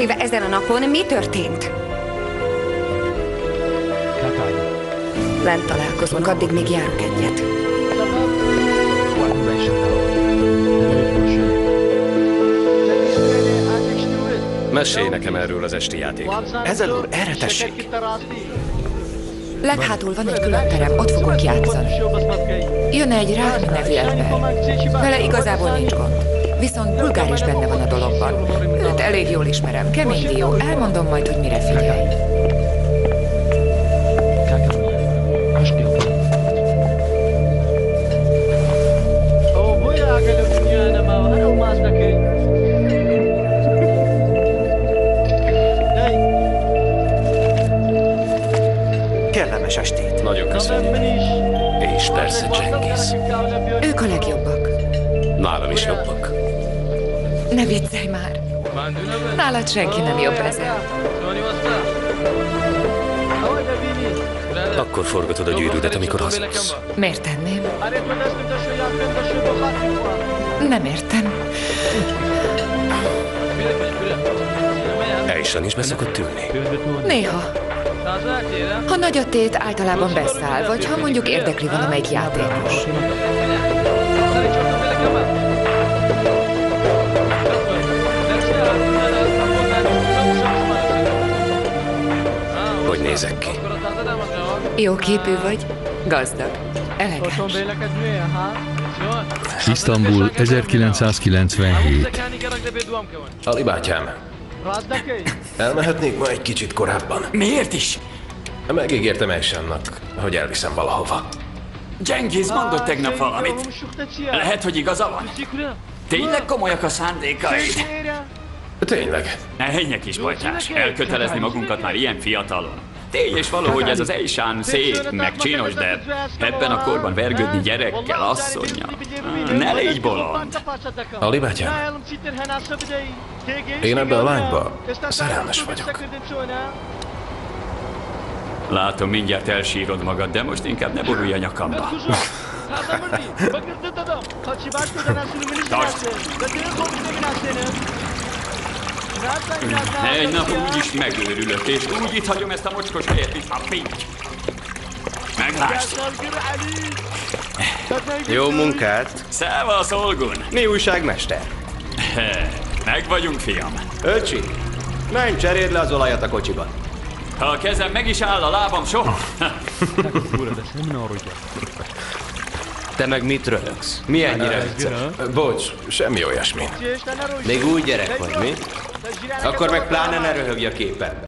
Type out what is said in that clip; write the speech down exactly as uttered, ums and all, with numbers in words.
Ezen a napon mi történt? Lent találkozunk, addig még járok egyet. Mesélj nekem erről az esti játékról. Ezzel úr, erre tessék. Leghátul van egy külön terem, ott fogunk játszani. Jön egy Rahmi nevű ember. Vele igazából nincs gond. Viszont Bulgár is benne van a dologban. Őt elég jól ismerem, kemény dió. Elmondom majd, hogy mire figyel. Kellemes estét. Nagyon köszönjük. És persze Cengiz. Ők a legjobbak. Nálam is jobbak. Ne viccelj már. Nálad senki nem jobb ezen. Akkor forgatod a gyűrűdet, amikor hazudsz. Miért tenném? Nem értem. Eyşan is be szokott ülni? Néha. Ha nagy a tét, általában beszáll, vagy ha mondjuk érdekli valamelyik játékos. Hogy nézek ki? Jó képű vagy, gazdag, elegáns. Isztambul, ezerkilencszázkilencvenhét. Ali bátyám, elmehetnék ma egy kicsit korábban? Miért is? Megígértem Eyşannak, hogy elviszem valahova. Cengiz mondott tegnap valamit. Lehet, hogy igaza van. Tényleg komolyak a szándékaid? Tényleg. Ne, ennyi kis bajtás. Elkötelezni magunkat már ilyen fiatalon. Tény és való, hogy ez az Eyşan szép, meg csinos, de ebben a korban vergődni gyerekkel, asszonnyal. Ne légy bolond. Ali bátyám, én ebben a lányban szerelmes vagyok. Látom, mindjárt elsírod magad, de most inkább ne borulj a nyakamba. Tartsd! Egy nap úgy is megőrülök, és úgy itt hagyom ezt a mocskos helyet, mint a pinty. Meglásd! Jó munkát! Szevasz, Olgun! Mi újság, mester? Meg vagyunk, fiam. Öcsi, menj, cseréld le az olajat a kocsiban. Ha a kezem meg is áll, a lábam soha. Te meg mit röhögsz? Mi ennyire vicces? Bocs, semmi olyasmi. Még új gyerek vagy, mi? Akkor meg pláne ne röhögj a képen.